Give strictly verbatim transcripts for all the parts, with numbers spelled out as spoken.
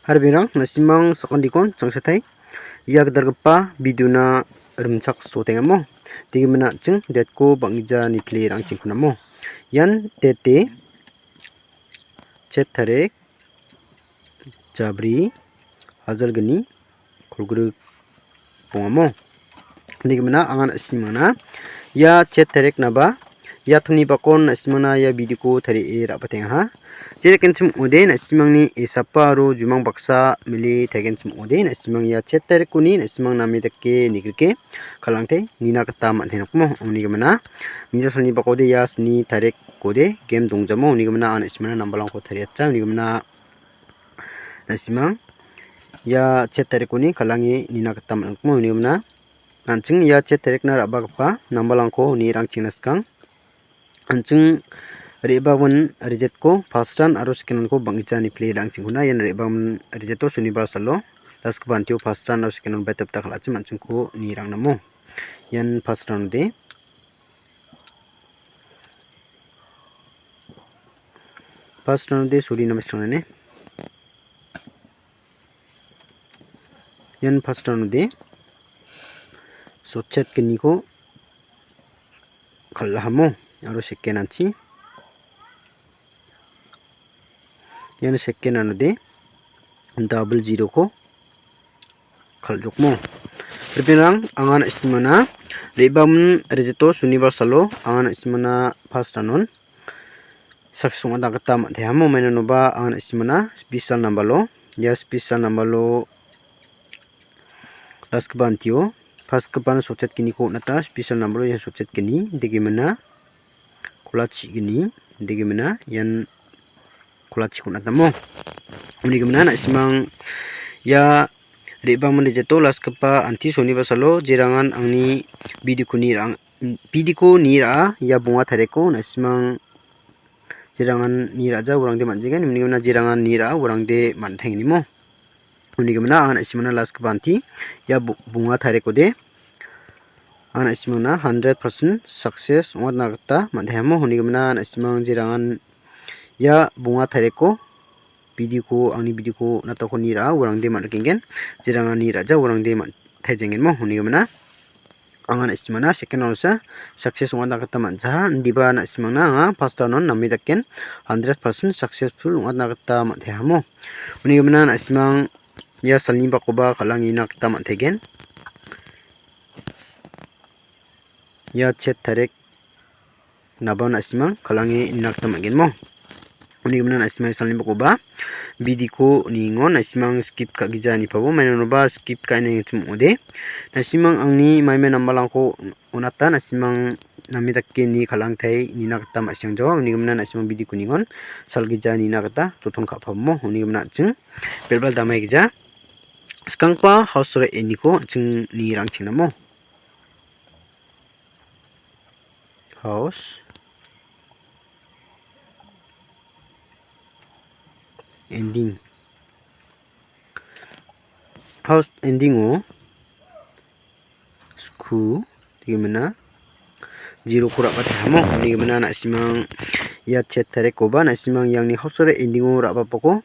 Harberang na·simang sakantiko changsatai. Ia gitalgipa video-na rimchaksoatengamo. Degimina an·ching date-ko bang·gija nipile rangchengkonamo. Ian date-de chet tarik jabri hajal gni kolgrik bongamo. Nigmina anga na·simangna ia chet tarik naba ia tongni bakon na·simangna ia video-ko tarie ra·batengaha. Jerekenchim ong·ode na·simangni esapa aro jumang baksa mile taigenchim ong·ode na·simang ia chet tarikkoni na·simang name dake nigrike kal·angte nina gita man·tenokmo. Uni gimina mingsa salni bakode ia sni tarikkode game dongjamo. Uni gimina anga na·simangna nambalrangko tariatsa. Uni gimina na·simang ia chet tarikkoni kal·ange nina gita man·atmo. Uni gimina an·ching ia chet tarikna ra·bagipa nambalrangko nirangchengna skang. An·ching re·bagimin rijetko first round aro second round-ko bang·gija nipile rangchengkona. Ian re·bagimin rijeto sunibar salo dasgipa antio first round aro second round bai tapta kal·achim an·chingko nirangnamo. Ian first round-ode. First round-ode suri name srangnane. Ian first round-ode sotchet gniko kal·ahamo aro second anchi. Ian second round-ode double zero-ko kal·jokmo. Ripengrang anga na·simana re·bagimin rijeto sunibar salo anga na·simana first round-on success ong·atna gita man·tehamo. Mainanoba anga na·simana special number-o, ia special number-o dasgipa antio pasgipano sotchet gniko on·ata, special number-o ia sotchet gni, degimina kolachi gni, degimina ian kolachiko on·atamo. Uni gimina na·simang ia re·bagimin rijeto lastgipa anti sonibar salo jerangan angni video-ko ni ra-, video-ko ni ra·a ia bonga tarikko na·simang jerangan ni ra·ja uarangde man·jegen, uni gimina jerangan ni ra·a uarangde man·teng inimo. Uni gimina anga na·simana lastgipa anti ia bo-, bonga tarikkode anga na·simangna hundred percent success ong·atna gita man·tehamo. Uni gimina na·simang jerangan ia bonga tarikko video-ko, angni video-ko natako ni ra·a uarangde man·rikenggen, jerangan ni ra·ja uarangde man-, taijengenmo. Uni gimina anga na·simangna second round-sa success ong·atna gita man·jaha, indiba na·simangna anga first round-on name daken hundred percent successful ong·atna gita man·tehamo. Uni gimina na·simang ia salni bakoba kal·angina gita man·taigen. Ia chet tarik naba na·simang kal·ange nina gita man·genmo. Uni gimina na·simang salni bakoba video-ko ningon na·simang skip ka·gija nipabo, mainanoba skip ka·enengchim ong·ode. Na·simang angni maime nambalrangko on·ata, na·simang name dake ni kal·angtai nina gita ma·sengjawa. Uni gimina na·simang video-ko ningon salgija nina gita joton ka·pabamo. Uni gimina an·ching bel·bal damai gija skanggipa house-ora eniko an·ching ni rangchengnamo. House ending. House ending-o sku, degimina zero-ko ra·batehamo. Uni gimina na·simang ia chet tarikkoba na·simang iangni house-ora ending-o ra·bapako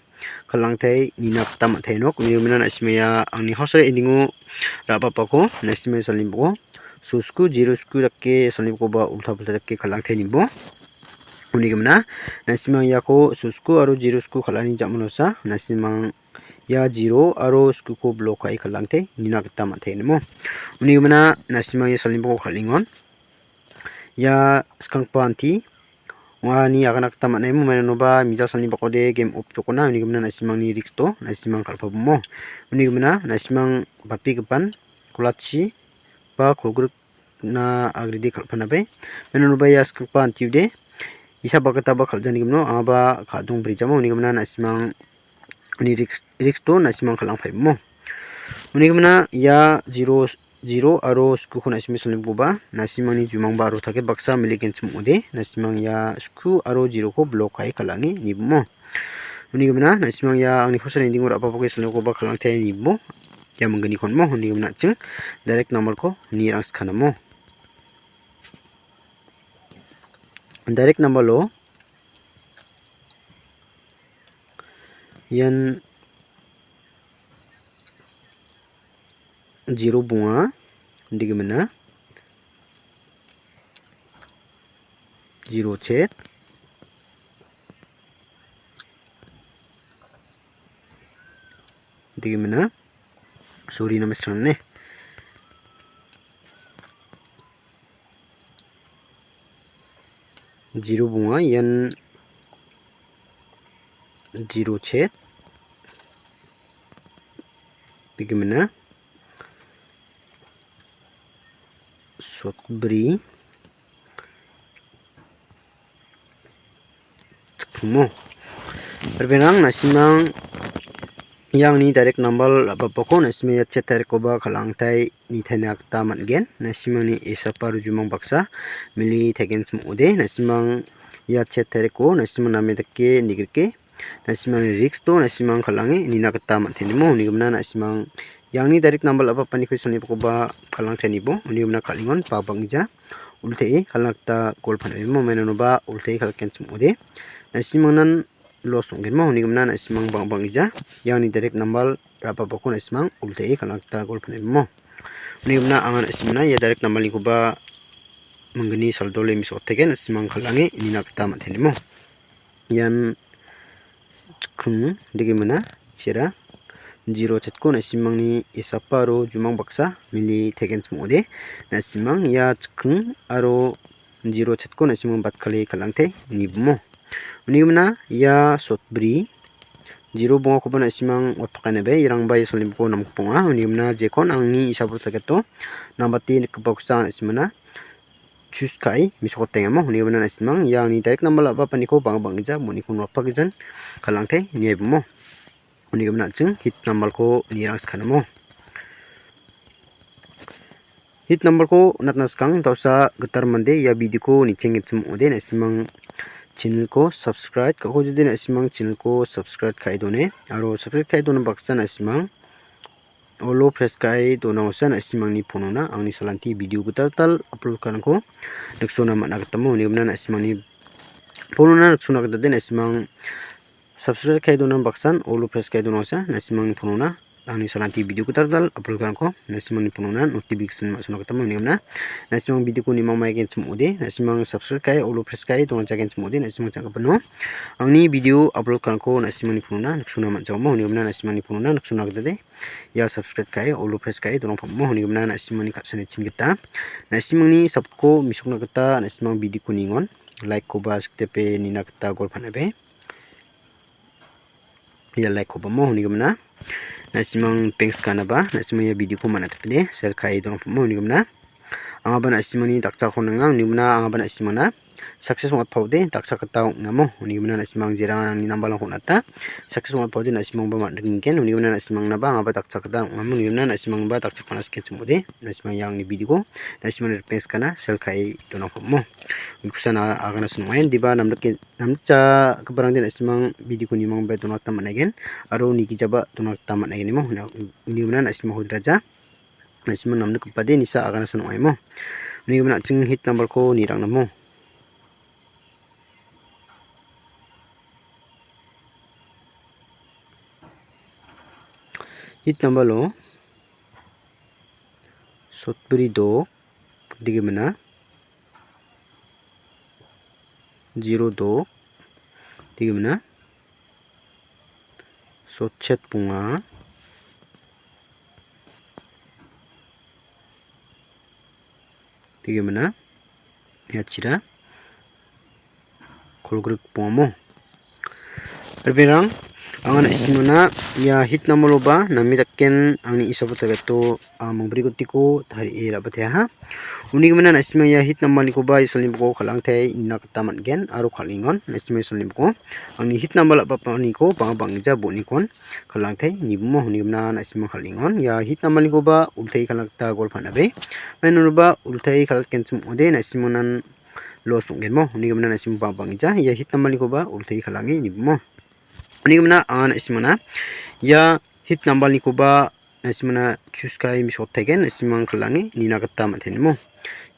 kal·angtai nina gita man·tainok. Uni gimina na·simang ia angni house-ora ending-o ra·bapako na·simang salni boko sosku, zero sku dake salni bokoba ulta pulta dake kal·angtai nibo. Uni gimina na·simang iako sosku aro zero sku kal·ani jamanosa na·simang ia zero aro skuko blok ka·e kal·angte nina gita man·taigenmo. Uni gimina na·simang ia salni boko kal·engon. Ia skanggipa anti ong·ani agana gita man·aimo, mainanoba mija salni bakode game off jokona, uni gimina na·simangni risk-o na·simang kal·pabomo. Uni gimina na·simang bapigipan kolachi ba kolgrik na agride kal·panabe. Menonoba ia skanggipa antiude isa bakgitaba kal·jani gimino angaba ka·dong brijamo, uni gimina na·simang uni risk, risk-o na·simang kal·angpaimo. Uni gimina ia zero, zero aro skuko na·simang salnikoba na·simangni jumangba aro target baksa meligenchim ong·ode. Na·simang ia sku aro zero-ko blok ka·e kal·ange nibomo. Uni gimina na·simang ia angni house-ora ending-o ra·bapoke salnikoba kal·angte nibo. Ia minggniko on·mo, uni gimina an·ching direct number-ko ni rangsikanamo. Direct number-o ian zero bonga, degimina zero chet, degimina, sorry, name strane. Zero bonga, ian zero chet, degimina sotbri, chikimo. Perbenang nasimang iangni direct number apapako nasimang ia chet tarikoba kal·angtai nitaina gita man·gen. Nasimangni esapa rujumang baksa mili taigen chim ong·ode. Nasimang ia chet tariko nasimang name dake nigrike. Nasimangni risk-o nasimang kal·ange nina gita man·tenimo. Uni gimina nasimang iangni direct number apapaniko salnikoba kal·angtai nibo. Uni gimina kal·engon ba bang·gija ultee kal·na gita gol pan·aimo. Mainonoba ultee kal·ken chim ong·ode. Nasimangnan loss ong·genmo. Uni gimina nasimang bang·, bang·gija iangni direct number ra·bapako nasimang ultee kal·na gita gol pan·aimo. Uni gimina anga nasimangna ia direct number-nikoba manggni saldole mesokotegen nasimang kal·ange nina gita man·tenimo. Ian chikking degimina chera zero chetko nasimangni esapa aro jumang baksa mili taigen chim ong·ode. Nasimang ia chikking aro zero chetko nasimang batkale kal·angte nibimo. Uni gimina ia sotbri zero bongakoba nasimang watpakainabe, irangba ia salniboko namgipok ong·a. Uni gimina jekon angni isabo target-o nambate nikgipakosa nasimana choose ka·e mesokotengamo. Uni gimina nasimang ia angni direct number ra·bapaniko bang·a bang·gija, moniko notpagijan kal·angte niaibimo. Uni gimina an·ching hit number-ko nirang sikanamo. Hit number-ko natna skang, da·osa gitar mande ia video-ko nichenggenchim ong·ode, na·simang channel-ko subscribe ka·ko jode, na·simang channel-ko subscribe ka·e done, aro subscribe ka·e dona baksa na·simang olo press ka·e dona osa na·simangni phone-ona angni salanti video gital gital upload ka·aniko niksona man·a gitamo, uni gimina na·simangni phone-ona niksona gita de na·simang subscribe ka·e dona baksan olo press ka·e dona osa na·simangni phone-ona angni salanti video gital gital upload ka·aniko na·simangni phone-ona notification ma·sona gitamo, uni gimina na·simang video-ko nimang maigenchim ong·ode, na·simang subscribe ka·e olo press ka·e dona jagenchim ong·ode, na·simang jang·gipino angni video upload ka·aniko na·simangni phone-ona niksona man·jagamo, uni gimina na·simangni phone-ona niksona gita de ia subscribe ka·e olo press ka·e donangpamo, uni gimina na·simangni ka·sani chin gita na·simangni support-ko mesokna gita na·simang video-ko ningon like-koba sikdepe nina gita gol pan·abe. Ia like-kobamo uni gimina na·simang thanks ka·naba na·simang ia video-ko man·atopide share ka·e donangpamo uni gimina. Angaba na·simangni dakchakon anga, uni gimina angaba na·simangna success ong·atpaode dakchak gita ong·amo. Uni gimina na·simang jerang angni number-rangko on·ata success ong·atpaode na·simangba man·ringgen. Uni gimina na·simangnaba angaba dakchak gita ong·amo. Uni gimina na·simangba dakchak man·a sikenchim ong·ode. Na·simang ia angni video-ko na·simangni ripeng sikana share ka·e donangpamo. Uni kusa na agana song·ain diba namdike, namdikjagiparangde na·simang video-ko nimangba dona gita man·aigen. Aro nigijaba dona gita man·aigen imo. Uni gimina na·simang hodraja. Na·simang namnikgipade nisa agana san ong·aimo. Uni gimin an·ching hit number-ko nirangnamo. Hit number-o sotbri dok, digimina zero dok, digimina sotchet bonga, digimina ia chira kolgrik bongamo. Ripengrang, anga na·simona ia hit number-oba name daken angni isabo target-o, a, mangbrigotiko tarie ra·bateaha. Uni gimin na·sima ia hit number-nikoba isolni boko kal·angtae nina gita man·gen aro kal·engon. Na·sima isolni boko angni hit number ra·baaniko bang·a bang·gija bonikon kal·angtae nibomo. Uni gimin na·sima kal·engon. Ia hit number-nikoba ultae kal·na gita gol pan·abe. Mainoba ultae kal·atgenchim ong·ode, na·simonan loss ong·genmo. Uni gimin na·sima bang·a bang·gija ia hit number-nikoba ultae kal·ange nibomo. Uni gimin na anga na·simona ia hit number-nikoba na·simona choose ka·e mesokotaigen, na·simang kal·ange nina gita man·tenimo.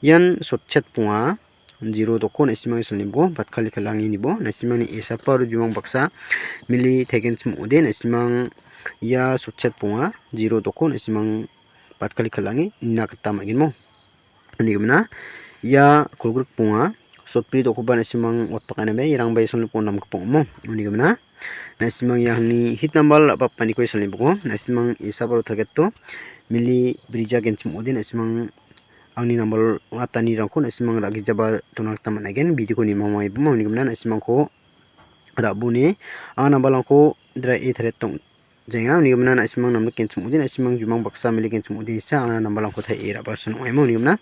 Ian sotchet bonga, zero doko na·simang salnibo, batkali kal·ange nibo, na·simangni esapa aro jumang baksa mili taigenchim ong·ode, na·simang ia sotchet bonga, zero doko na·simang batkali kal·ange nina gita man·genmo. Uni gimina ia kolgrik bonga sotbri dokoba na·simang watbakanabe irangba isolni pon namgipong ong·amo. Uni gimina na·simang iangni hit nambal ra·bapaniko isolni boko na·simang isap aro target-o mili brija genchim ong·ode na·simang angni nambal ong·atanirangko na·simang ra·gijaba dona gita man·aigen. Video-ko nimamaibomo uni gimina na·simangko ra·boni anga nambalrangko dra·e tariatong jaenga. Uni gimina na·simang namlik genchim ong·ode na·simang jumang baksa mili genchim ong·ode sa anga nambalrangko tarie ra·basan ong·aimo. Uni gimina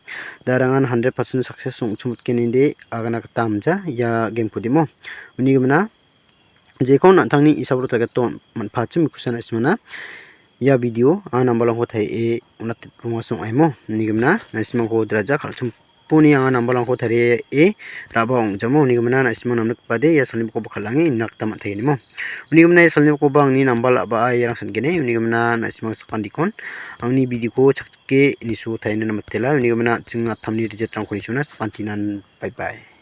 darangan hundred percent success ong·chim ong·gen inde agana gita amja ia game-ko dimo. Uni gimina jekon an·tangni isapro target-o man·pachim ikusa na·simana ia video anga nambalrangko tarie on·ate rongasong ong·aimo. Uni gimina na·simangko draja kal·chim poni anga nambalrangko tarie ra·ba ong·jamo. Uni gimina na·simang namnikbade ia salni bokoba kal·ange ina gita man·taigenimo. Uni gimina ia salni bokoba angni nambal ra·baa iarang san·gene. Uni gimina na·simang sakantiko angni video-ko chakchike niso taina namatela. Uni gimina an·ching attamni result-rangko nisona sakantinan bye bye.